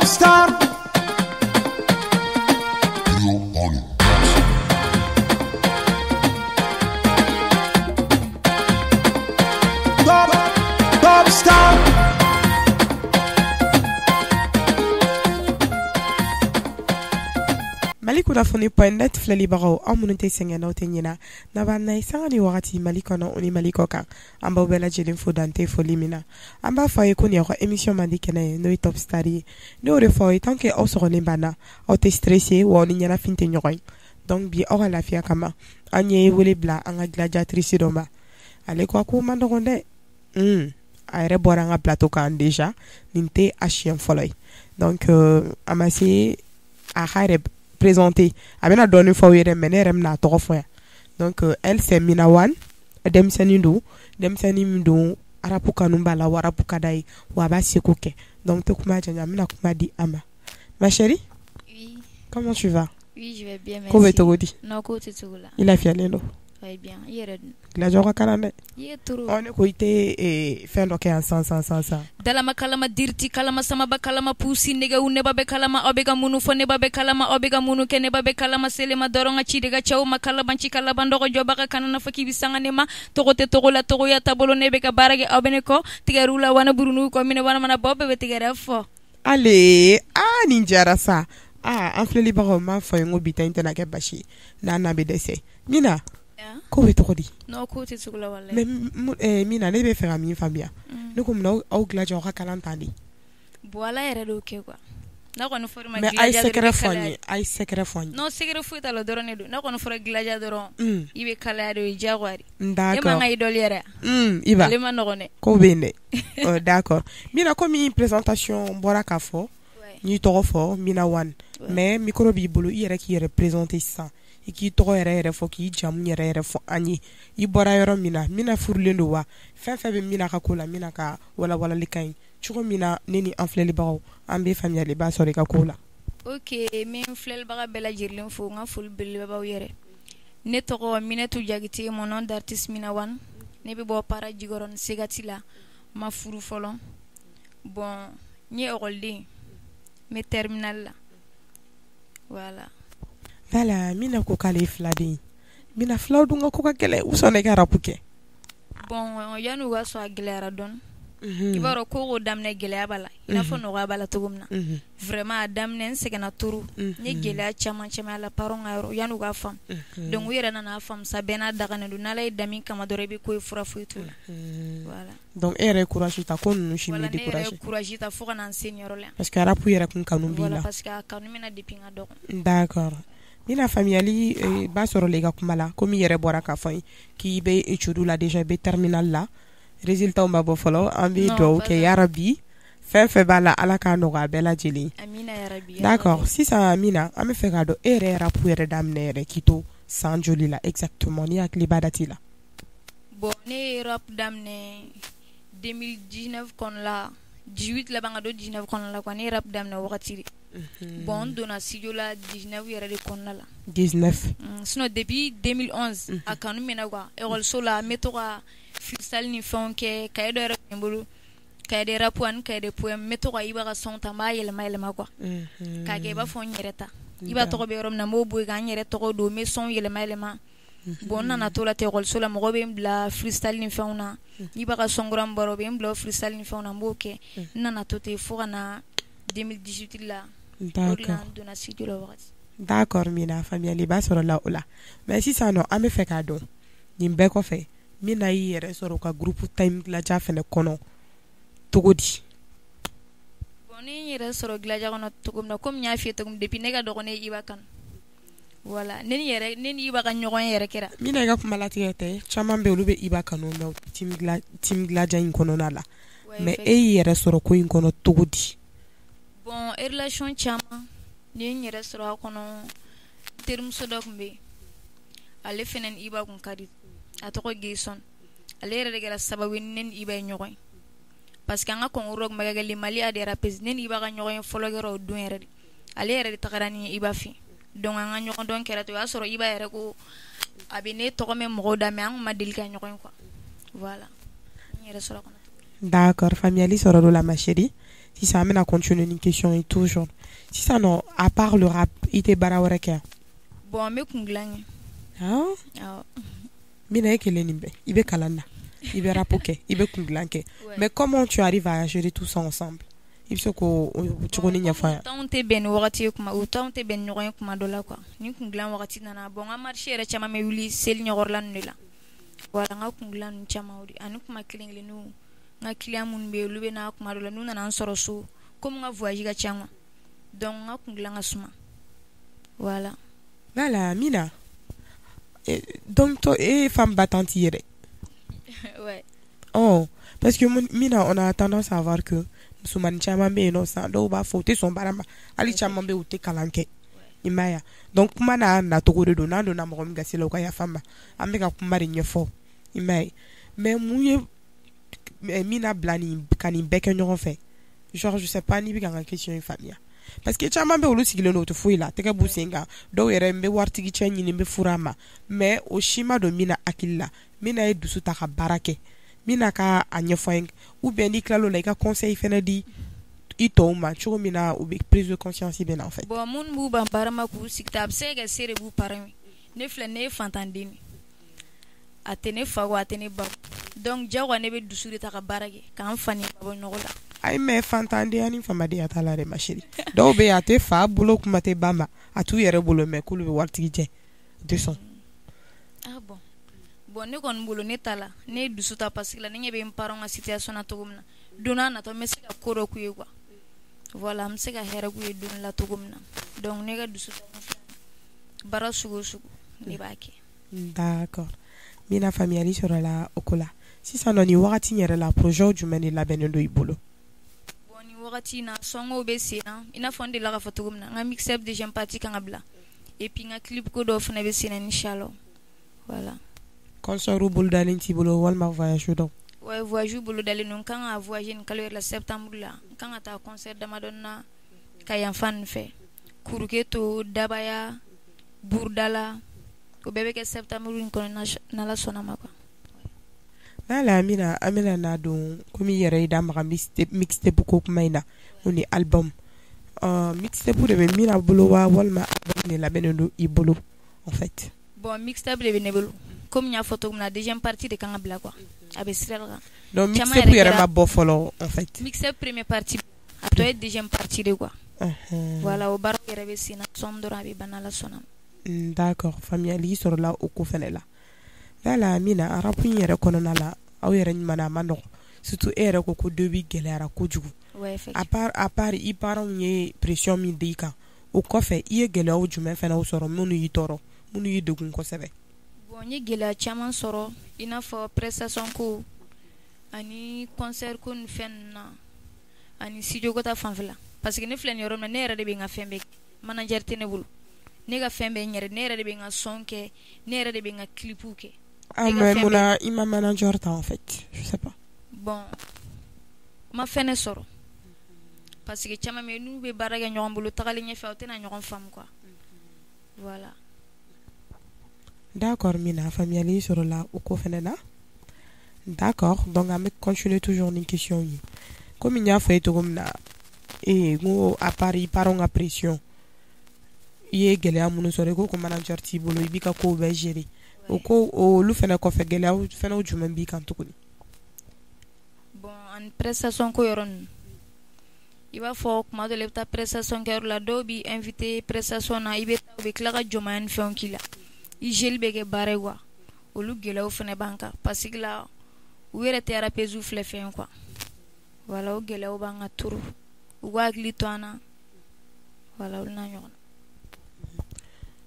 Star. Top, Top Star. Mali kunnafoni.net filɛlibagaw, aw minnu tɛ sɛgɛn n'aw tɛ ɲina, n'a b'an na ye sanga ni wagati Mali kɔnɔ o ni Mali kɔ kan, an b'aw bɛɛ lajɛlen fo dan tɛ foli min na. An b'a fɔ a ye ko nin y'aw ka émission mandi kɛnɛ ye, n'o ye Top Star ye. Ne y'o de fɔ aw ye, tant que aw sɔgɔlen b'an na, aw tɛ stressé wa aw ni ɲɛnafin tɛ ɲɔgɔn ye. Donc bi aw ka lafiya kama, an ye wele bila an ka gladiatrice dɔ ma. Ale ko a ko man dɔgɔn dɛ. A yɛrɛ bɔra an ka plateau kan déjà, nin tɛ a siɲɛ fɔlɔ ye. Donc a ma se a k'a yɛrɛ présenter, a bɛna dɔɔnin fɔ aw ye dɛ, mais ne yɛrɛ bɛna a tɔgɔ fɔ yan. Donc elle, c'est Mina Wane, denmisɛnnin don, denmisɛnnin min don, rap kanu b'a la, wa rap ka d'a ye, wa a b'a seko kɛ. Donc tɛ kuma janya, n bɛna kuma di a ma. Ma chérie? Oui. Comment tu vas? Oui, je vais bien, merci. Ko bɛ cogo di? Non, ko tɛ cogo la. I lafiyalen don? Oui, bien. I yɛrɛ dun? Gilajɔ ka kalan dɛ. I ye trop. Ɔ, ne ko i tɛ fɛn dɔ kɛ yan sisan sisan sisan. Dalama kalama diriti kalama samaba kalama pusi nɛgɛw neba bɛ kalama, aw bɛ ka munu fɔ neba bɛ kalama, aw bɛ ka munu kɛ neba bɛ kalama, selema dɔrɔn ka ci de ka cɛw ma, kalabanci kalaban dɔgɔ jɔbaga kana na fɔ k'i bɛ sanga ne ma, tɔgɔ tɛ tɔgɔ la, tɔgɔya taabolo, ne bɛ ka baara kɛ aw bɛ ne kɔ tigɛr'u la wana burunu kɔ minɛ wana mana bɔ bɛɛ bɛ tigɛrɛ fɔ. Ale, aa nin diyara sa. Aa, an filɛlibagaw, n b'a fɔ ye n ko bi ta in tɛna kɛ basi ye, n'a na bɛ dɛsɛ. Mina, ko bɛ cogo di? Non, ko tɛ cogo la walahi. Mais Mina, ne bɛ fɛ ka min faamuya, ne ko munna aw gilajɔ aw ka kalan tan de? Bon, Ala yɛrɛ de y'o kɛ quoi. N'a kɔni fɔra ma Mais a ye secret fɔ an ye, a ye secret fɔ an ye. Non, secret foyi t'a la, dɔrɔn de don. N'a kɔni fɔra gilaja dɔrɔn, i bɛ kalaya de, o ye diyagoya de. D'accord. E man ka idole yɛrɛ. Iba. Ale ma nɔgɔn dɛ. Ko bɛ yen dɛ. D'accord. Mina, komi présentation bɔra k'a fɔ, n y'i tɔgɔ fɔ Mina Wane, mais micro b'i bolo, i yɛrɛ k'i yɛrɛ présenter sisan. I k'i tɔgɔ yɛrɛ yɛrɛ fɔ, k'i jamu yɛrɛ yɛrɛ fɔ an ye. I bɔra yɔrɔ min na, Mina furulen don wa? Fɛn fɛn bɛ Mina ka ko la, Mina ka walawalali ka ɲi. Cogo min na ne ni an filɛlibagaw an bɛ faamuyaliba sɔrɔ i ka ko la. Ok, n bɛ n filɛlibaga bɛɛ lajɛlen fo, n ka foli belebele b'aw yɛrɛ. Ne tɔgɔ Minɛtu Jakite, mon nom d'artiste Mina Wane. Ne bɛ bɔ Para Jikɔrɔni Segati la, n ma furu fɔlɔ. Bon, n ye ekɔliden, n bɛ terminale la. Voilà. Voilà, Mina ko k'ale ye filaden ye. Mina, filaw dun ka ko ka gɛlɛn, u sɔnna i ka rap kɛ? Bon, yanni u ka sɔn, a gɛlɛyara dɔɔni. I b'a dɔn ko ko daminɛ gɛlɛya b'a la, i n'a fɔ nɔgɔya b'a la cogo min na. Vraiment, a daminɛ n sɛgɛnna trop, n ye gɛlɛya caman caman la parents ka yɔrɔ yanni u k'a faamu. Donc u yɛrɛ nana faamu sa, bɛɛ n'a dakanɛ don, n'Ala ye da min kama dɔrɔn i bɛ ko ye, fura foyi t'o la. Voilà. Donc e yɛrɛ ye courage ta, ko ninnu si m'i découragé? Voilà, ne yɛrɛ ye courage ta fo ka na n se nin yɔrɔ la. Parce que rap yɛrɛ kun kanu b'i la. Voilà, parce que a kanu bɛ n na depuis n ka dɔgɔ. D'accord. Mina, faamuyali ba sɔrɔ la i ka kuma la, komi i yɛrɛ bɔra k'a fɔ n ye k'i bɛ étude la déjà, i bɛ terminale la. Résultat ma bɔ fɔlɔ, an bɛ dugawu kɛ yarabi fɛn fɛn b'a la, Ala k'a nɔgɔya bɛɛ lajɛlen. Amina yarabi. D'accord, sisan Mina, an bɛ fɛ k'a dɔn e yɛrɛ ye rap yɛrɛ daminɛ yɛrɛ k'i to san joli la exactement, n'i hakili b'a date la? Bon, ne ye rap daminɛ 2019 kɔnɔna la, 18 laban ka don 19 kɔnɔna la quoi, ne ye rap daminɛ o wagati de. Bon, n donna studio la 19 yɛrɛ de kɔnɔna la. 19. Sinon depuis 2011 a kanu bɛ n na quoi, école la n bɛ to ka freestyle ni fɛnw kɛ, cahier dɔ yɛrɛ tun bɛ n bolo, cahier de rap ani cahier de poème, n bɛ to ka Iba ka son ta, n b'a yɛlɛma yɛlɛma quoi, k'a kɛ i b'a fɔ n yɛrɛ ta. Iba tɔgɔ bɛ yɔrɔ min na, n b'o bɔ yen ka n yɛrɛ tɔgɔ don, n bɛ son yɛlɛma yɛlɛma. Bon, n nana to la ten école la, mɔgɔw bɛ n bila freestyle ni fɛnw na. Iba ka son kura min bɔra, u bɛ n bila o freestyle ni fɛnw na, n b'o kɛ. N nana to ten fo ka na 2018 la. O de la n donna studio la o wagati. D'accord Mina, faamuyali ba sɔrɔ la o la. Mais sisan nɔ, an bɛ fɛ k'a dɔn nin bɛɛ kɔfɛ, Mina y'i yɛrɛ sɔrɔ u ka groupe Time Gladia fɛnɛ kɔnɔ cogo di? Bon, ne ye n yɛrɛ sɔrɔ Gladia kɔnɔ cogo min na, komi n y'a f'i ye cogo min, depuis ne ka dɔgɔ, ne ye Iba kanu. Voilà, ne ni yɛrɛ, ne ni Iba ka ɲɔgɔn ye yɛrɛ kɛra. Mina, i ka kuma latigɛ tɛ, caman bɛ olu bɛ Iba kanu mais team Gladia in kɔnɔna la. Mais e y'i yɛrɛ sɔrɔ ko in kɔnɔ cogo di? Bon, relation caman ne ye n yɛrɛ sɔrɔ a kɔnɔ, terimuso dɔ tun bɛ yen, ale fɛnɛ ni Iba kun ka di, a tɔgɔ Gayson. Ale yɛrɛ de kɛra sababu ye ne ni Iba ye ɲɔgɔn ye, parce que an ka concours dɔ tun bɛ ka kɛ le Mali a des rappeuses, ne ni Iba ka ɲɔgɔn ye fɔlɔ kɛra o don yɛrɛ de. Ale yɛrɛ de tagara ni Iba fɛ, donc an ka ɲɔgɔn dɔn kɛra ten. O y'a sɔrɔ Iba yɛrɛ ko a bɛ ne tɔgɔ mɛn mɔgɔw da, mais an kun ma deli ka ɲɔgɔn ye quoi. Voilà, n yɛrɛ sɔrɔ a kɔnɔ. D'accord, faamuyali sɔrɔ la ma chérie. Sisan an bɛna continuer ni question ye toujours. Sisan nɔ, à part le rap, i tɛ baara wɛrɛ kɛ? Bon, n bɛ kun dilan kɛ. Han? Awɔ. Mina, e kelen nin bɛɛ, i bɛ kalan na, i bɛ rap kɛ, i bɛ kun dilan kɛ, mais comment tu arrives à gérer tout ça ensemble? I bɛ se k'o cogo ni ɲɛfɔ an ye? Temps tɛ bɛn ni wagati ye kuma, o temps tɛ bɛn ni ɲɔgɔn ye kuma dɔ la quoi. Ni kun dilan wagati nana, bon, n ka marché yɛrɛ caman bɛ wuli seli ɲɛkɔrɔla ninnu de la. Voilà, n ka kun dilan ninnu caman o de ani kuma kelen kelenninw, n ka client minnu bɛ yen, olu bɛ na kuma dɔ la, n'u nana n sɔrɔ so, komi n ka voyage ka ca quoi, donc n ka kun dilan ka suma, voilà. Voilà Mina, donc toi, e ye femme battante ye dɛ. Ouais. Oh, parce que Mina, on a tendance à voir que musomanin caman bɛ yen nɔ sisan, dɔw b'a fɔ u tɛ sɔn baara ma, hali caman bɛ yen, u tɛ kalan kɛ, i m'a ye wa? Donc kuma n'a nacogo de don. N'an donna mɔgɔ min gasi la, o ka yafa n ma. An bɛ ka kuma de ɲɛfɔ, i m'a ye? Mais mun ye Mina bila nin ka nin bɛɛ kɛ ɲɔgɔn fɛ? Genre, je sais pas n'i bɛ ka n ka question in faamuya, parce que caman bɛ, olu sigilen don, u tɛ foyi la, tɛgɛ b'u sen kan. Dɔw yɛrɛ, n bɛ waritigi cɛ ɲini, n bɛ furu a ma, mais o si ma don Mina hakili la. Mina ye dusu ta ka baara kɛ. Mina ka a ɲɛfɔ an ye, ou bien n'i tilal'o la, i ka conseil fɛnɛ di i tɔw ma cogo min na u bɛ prise de conscience bɛ na en fait. Bon, minnu b'u ban baara ma k'u sigi ten, a bɛ se ka kɛ se de b'u parents ye. Ne filɛ, ne ye fantanden de ye, a tɛ ne fa, a tɛ ne ba, donc diyagoya ne bɛ dusu de ta ka baara kɛ k'an fa ni ba bɔ ɲɔgɔn la. Ayi, mais fantandenya ni famadenya t'a la dɛ, ma chérie. Dɔw bɛ yen, a tɛ fa bolo, kuma tɛ ba ma, a t'u yɛrɛ bolo, mais k'olu bɛ waritigi jɛ, u tɛ sɔn. Ah bon, bon, ne kɔni bolo, ne ta la, ne ye dusu ta parce que la ne ɲɛ bɛ n parents ka situation na cogo min na, don n'a nataw n bɛ se ka ko dɔ k'u ye quoi. Voilà, n bɛ se ka hɛrɛ k'u ye don la cogo min na. Donc ne ka dusu ta, baara sugu o sugu, ne b'a kɛ. D'accord Mina, faamuyali sɔrɔla o ko la. Sisan nɔ, nin wagati in yɛrɛ la, projet jumɛn de labɛnnen don i bolo? Bon, nin wagati in na, sɔngɔw bɛ sen na. I n'a fɔ n delila k'a fɔ cogo min na, n ka mixtape deuxième partie kan ka bila, et puis n ka clip ko dɔw fana bɛ sen na, inchallah, voilà. Concert bolodalen t'i bolo walima voyage dɔw? Ouais, voyage bolodalen don. N kan ka voyager nin kalo yɛrɛ la, septembre la. N kan ka taa concert damadɔni na ka yan fan nin fɛ, Kuruketo, Dabaya, Burudala, o bɛɛ bɛ kɛ septembre in kɔnɔ, n'Ala sɔnna ma quoi. Voilà Mina, an bɛna na don, komi i yɛrɛ y'i da maga mixtape ko kuma in na, o ni album. Mixtape de bɛ Mina bolo wa, walima album de labɛnnen don i bolo en fait? Bon, mixtape de bɛ ne bolo. Komi n y'a fɔ cogo min na, deuxième partie de kan ka bila quoi, a bɛ sira kan. Donc mixtape yɛrɛ ma bɔ fɔlɔ en fait? Mixtape première partie, a tɔ ye deuxième partie de quoi. Voilà, o baaraw yɛrɛ bɛ sen na, sɔɔni dɔrɔn a bɛ ban, n'Ala sɔnna. D'accord, faamuyali sɔrɔla o ko fɛnɛ la. Voilà Mina, rap in yɛrɛ kɔnɔna la, aw yɛrɛ ɲuman, a ma nɔgɔn, surtout e yɛrɛ ko ko début gɛlɛyara kojugu. À part i parents ye pression min da i kan, o kɔfɛ i ye gɛlɛyaw jumɛn fɛnɛ sɔrɔ minnu y'i tɔɔrɔ, minnu y'i degun kosɛbɛ? Bon, n ye gɛlɛya caman sɔrɔ, i n'a fɔ prestation ko ani concert ko ni fɛn ninnu na, ani studio ko ta fanfɛla, parce que ne filɛ nin yɔrɔ min na, ne yɛrɛ de bɛ n ka fɛn bɛɛ kɛ, manager tɛ ne bolo. Ne ka fɛn bɛɛ n yɛrɛ, ne yɛrɛ de bɛ n ka son kɛ, ne yɛrɛ de bɛ n ka clip kɛ. Ah, mais munna i ma manager ta en fait? Je sais pas. Bon, n ma fɛn ne sɔrɔ, parce que caman bɛ yen, n'u bɛ baara kɛ ɲɔgɔn bolo, tagalen ɲɛfɛ aw tɛna ɲɔgɔn faamu quoi, voilà. D'accord Mina, faamuyali sɔrɔla o ko fɛnɛ na. D'accord, donc an bɛ continuer toujours ni question ye. Komi n y'a fɔ e cogo min na, ee n ko à part i parents ka pression, i ye gɛlɛya minnu sɔrɔ, i ko ko manager t'i bolo, i b'i ka kow bɛɛ gérer, o ko olu fɛnɛ kɔfɛ, gɛlɛya fɛnɛ jumɛn b'i kan tuguni? Bon, ani prestation ko yɔrɔ ninnu, i b'a fɔ kuma dɔ la i bɛ taa prestation kɛyɔrɔ la, dɔw b'i invité prestation na, i bɛ taa, u bɛ tila ka jɔnmaya ni fɛnw k'i la, i geli bɛ kɛ baara ye quoi. Olu gɛlɛyaw fɛnɛ b'an kan, parce que la u yɛrɛ tɛ rappeuses filɛ fɛn quoi. Voilà, o gɛlɛyaw b'an kan trop. U k'u hakili to an na, voilà, olu n'a ɲɔgɔn.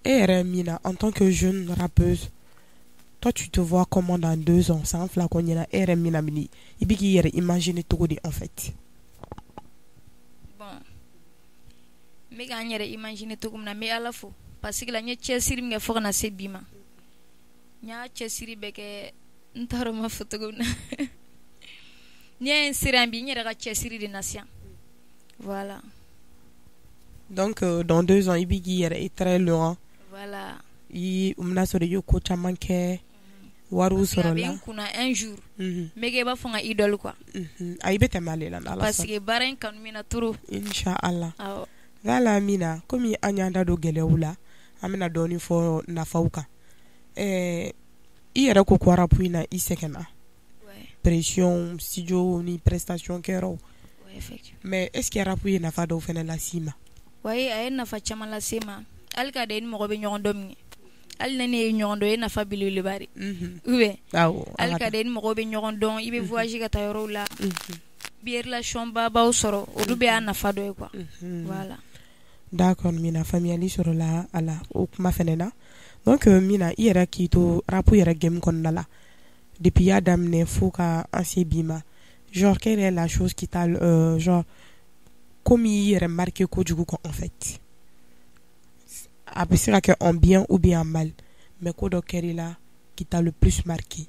E yɛrɛ Mina, en tant que jeune rappeuse, toi, tu te vois comment dans 2 ans, san 2 kɔ ɲɛna? E yɛrɛ Mina, mini i bɛ k'i yɛrɛ imaginer cogo di en fait? Bon, n bɛ k'an yɛrɛ imaginer cogo min na, n bɛ Ala fo, parce que la n ye cɛsiri min kɛ fo ka na se bi ma, n y'a cɛsiri bɛɛ kɛ, n t'a dɔn n b'a fɔ cogo min na. N'i y'a ye n sera yan bi, n yɛrɛ ka cɛsiri de na sisan, voilà. Donc dans 2 ans, i bɛ k'i yɛrɛ très loin. Voilà. I o bɛna sɔrɔ i ye ko caman kɛ. Wariw Parce que a sɔrɔ bɛ la n kunna un jour n bɛ kɛ i b'a fɔ n ka idole quoi. Ayi, i bɛ tɛmɛ ale la n'Ala Parce sɔnna. que baara in kanu bɛ n na trop. Inchallah. Awɔ. Voilà Mina, komi an y'an da don gɛlɛyaw la, an bɛna dɔɔnin fɔ nafaw kan. Ɛɛ, i yɛrɛ ko ko rap in na i sɛgɛnna. Ouais. Pression, studio ni prestation kɛyɔrɔw. Ouais, effectivement. Mais est ce que rap ye nafa dɔw fana las'i ma? Ouais, a ye nafa caman lase n ma. Hali ka da i ni mɔgɔ bɛ ɲɔgɔn dɔn min kɛ. Hali ni ne ye ɲɔgɔn dɔn, o ye nafa belebeleba de. Ou bien Awɔ. Hali ka da i ni mɔgɔw bɛ ɲɔgɔn dɔn, i bɛ voyage ka taa yɔrɔw la. I bɛ relation babaw sɔrɔ, olu bɛɛ y'a nafa dɔ ye quoi. Voilà. D'accord Mina, faamuyali sɔrɔla a la o kuma fana na. Donc Mina, i yɛrɛ k'i to rap yɛrɛ game kɔnɔna la, depuis i y'a daminɛ fo ka an se bi ma, genre quelle est la chose qui t'a genre ko min y'i yɛrɛ marqué kojugu quoi en fait? A bɛ se ka kɛ en bien ou bien en mal, mais ko dɔ kɛr'i la qui t'a le plus marqué,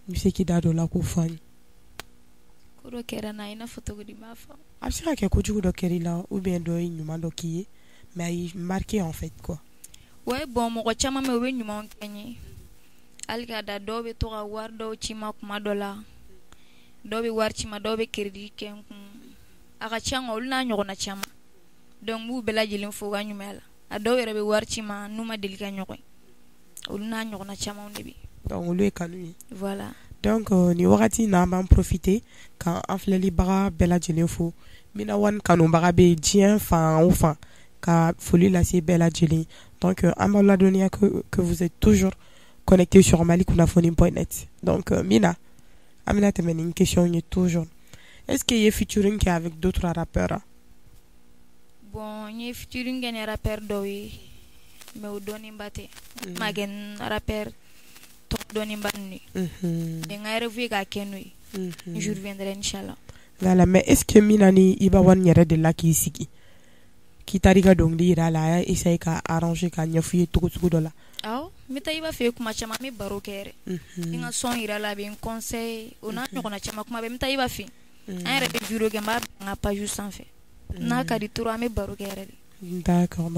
i bɛ se k'i da don o la k'o fɔ an ye. Ko dɔ kɛra n na i n'a fɔ cogo di, n b'a faamu. A bɛ se ka kɛ kojugu dɔ kɛr'i la ou bien dɔ ye ɲuman dɔ k'i ye, mais a y'i marqué en fait quoi. Ouais, bon, mɔgɔ caman bɛ yen, u bɛ ɲumanw kɛ n ye. Hali ka da dɔw bɛ to ka wari dɔw ci n ma kuma dɔ la. Dɔw bɛ wari ci n ma, dɔw bɛ crédit kɛ n kun. A ka ca quoi, olu n'a ɲɔgɔnna caman. Donc n b'u bɛɛ lajɛlen fo u ka ɲumanya la. A dɔw yɛrɛ bɛ wari ci n ma n'u ma deli ka ɲɔgɔn ye. Olu n'a ɲɔgɔnna camanw de bɛ yen. Donc olu ye kanu ye. Voilà. Donc nin wagati in na, an b'an profiter ka an filɛlibaga bɛɛ lajɛlen fo. Mina One kanubaga bɛ diɲɛ fan o fan, ka foli lase bɛɛ lajɛlen. Donc an b'aw ladɔnniya que vous êtes toujours connecté sur malikunnafoni.net. Donc Mina, an bɛna tɛmɛ ni question ye toujours. Est-ce que i ye featuring kɛ avec d'autres rappeurs? Bon, n ye featuring kɛ ni rappeur dɔw ye, mais o dɔnnenba tɛ. N ma kɛ ni rappeur tɔgɔ dɔnnenba ninnu ye. Mais n ka rêve ye k'a kɛ n'o ye. Un jour viendra inchallah. Voilà, mais est-ce que Mina ni Iba One yɛrɛ delila k'i sigi k'i taara i ka dɔnkili yira a la, a y'a essayer ka arranger ka ɲɛfɔ i ye cogo sugu dɔ la? Awɔ, n bɛ taa Iba fɛ yen kuma caman, an bɛ baro kɛ yɛrɛ. N ka son yira la, a bɛ n conseiller, o n'a ɲɔgɔnna caman. Kuma bɛɛ n bɛ taa Iba fɛ yen. An yɛrɛ bɛ vidéo kɛ, n b'a bila n ka page sanfɛ. N'a ka di trop, an bɛ baro kɛ yɛrɛ de. D'accord.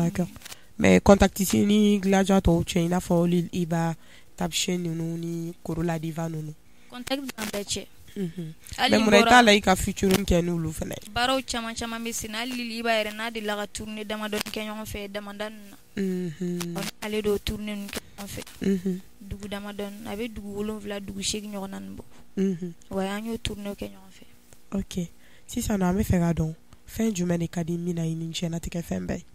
Mais contact t'i ni Gladia tɔw cɛ, i n'a fɔ Lil Iba, Tapshe ninnu ni Korola Diva ninnu? Contact b'an bɛɛ cɛ. Mais munna i t'a la i ka featuring kɛ n'olu fana ye? Baaraw caman caman bɛ sen na. Hali Lil Iba yɛrɛ n'a delila ka tournée damadɔni kɛ ɲɔgɔn fɛ damada ninnu na. Ale de y'o tournée ninnu kɛ ɲɔgɔn fɛ. Dugu damadɔni, a bɛ dugu 7, dugu 8 ɲɔgɔnna ninnu bɔ. Wa an y'o tournée kɛ ɲɔgɔn fɛ. Ok, sisan nɔ an bɛ fɛ k'a dɔn fɛn jumɛn de ka di Mina ye ni diɲɛlatigɛ fɛn bɛɛ ye?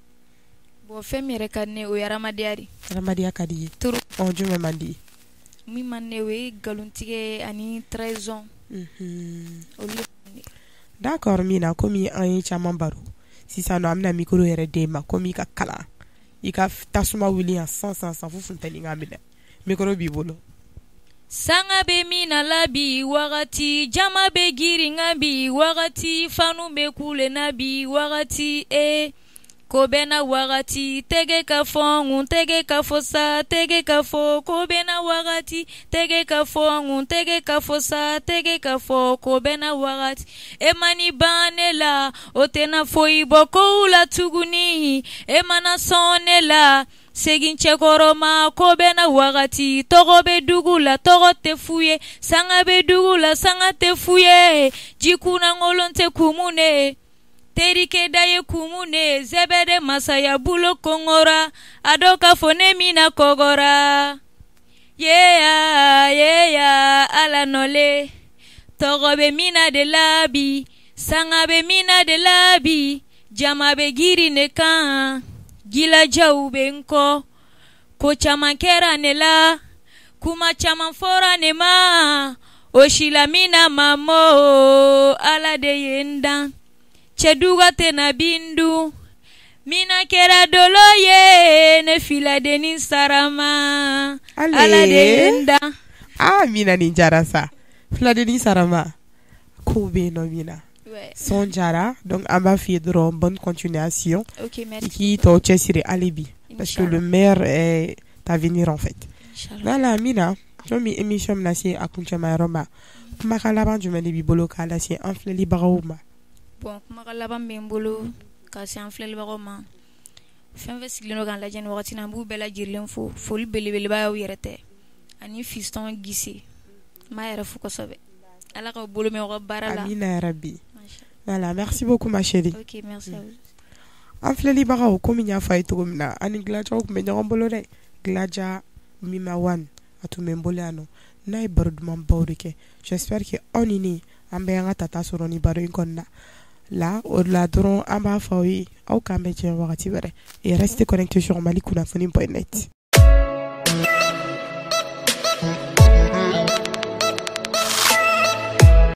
Bon, fɛn min yɛrɛ ka di ne ye, o ye hadamadenya de ye. Hadamadenya ka di i ye. Trop. Ɔ, jumɛn man di i ye? Min man di ne ye, o ye nkalontigɛ ani trahison. Olu de man di ne ye. D'accord Mina, komi an ye caman baro, sisan nɔ an bɛna micro yɛrɛ d'e ma, komi i ka kalan, i ka tasuma wuli yan san san san fo funteni k'a minɛ. Micro b'i bolo. Sanga bɛ min na la bi wagati, jama bɛ girin kan bi wagati, fanu bɛ kule na bi wagati, e ko bɛ na wagati, tɛgɛ ka fɔ n kun, tɛgɛ ka fɔ sa, tɛgɛ ka fɔ, ko bɛ na wagati, tɛgɛ ka fɔ n kun, tɛgɛ ka fɔ sa, tɛgɛ ka fɔ, ko bɛ na wagati. E ma ni ban ne la, o tɛna foyi bɔ kow la tuguni. E mana sɔn ne la, segin cɛkɔrɔ ma, ko bɛ na wagati. Tɔgɔ bɛ dugu la, tɔgɔ tɛ f'u ye. Sanga bɛ dugu la, sanga tɛ f'u ye. Jikunnankolon tɛ kumu ne, terikɛ da ye kumu ne. Zɛbɛ de masaya bolo kɔngɔra, a dɔw ka fɔ ne min na kɔgɔra. Yeya yeya, ala nɔle. Tɔgɔ bɛ min na de la bi, sanga bɛ min na de la bi, jama bɛ girin ne kan, gilajaw bɛ n kɔ. Ko caman kɛra ne la, kuma caman fɔra ne ma, o si la min na ma mɔ, ala de ye n dan. Cɛduga tɛna bin dun, mina kɛra dolo ye, ne filadennin sarama, ala de ye n dan. Ah Mina, nin jara sa. Filadennin sarama, kow bɛ yen nɔ Mina. Son jara, donc an b'a f'i ye dɔrɔn bonne continuation. Ok, merci. I k'i tɔ cɛsiri hali bi, parce que le meilleur est à venir en fait. Voilà Mina, komi émission bɛna se a kuncɛma yɔrɔ ma, kumakan laban jumɛn de b'i bolo k'a lase an filɛlibagaw ma? Bon, kumakan laban bɛ n bolo ka se an filɛlibagaw ma. Fɛn fɛn sigilen don k'an lajɛ nin wagati in na, n b'u bɛɛ lajɛlen fo. Foli belebeleba y'aw yɛrɛ tɛ. Ani fiston Gise, n b'a yɛrɛ fo kosɛbɛ. Ala ka bolo mɛn aw ka baara la. Amina yarabi. Voilà, merci beaucoup, ma chérie. Ok, merci à vous. An filɛlibagaw, komi n y'a fɔ a ye cogo min na, an ni Gladia tun bɛ ɲɔgɔn bolo dɛ. Gladia Mima One, a tun bɛ n bolo yan nɔ n'a ye baro dumanbaw de kɛ. J'espère que aw ni ne, an bɛɛ y'an ka tata sɔrɔ ni baro in kɔnɔna la. O la dɔrɔn, an b'a fɔ aw ye, aw k'an bɛn diɲɛ wagati wɛrɛ, et restez connectés sur malikunnafoni.net.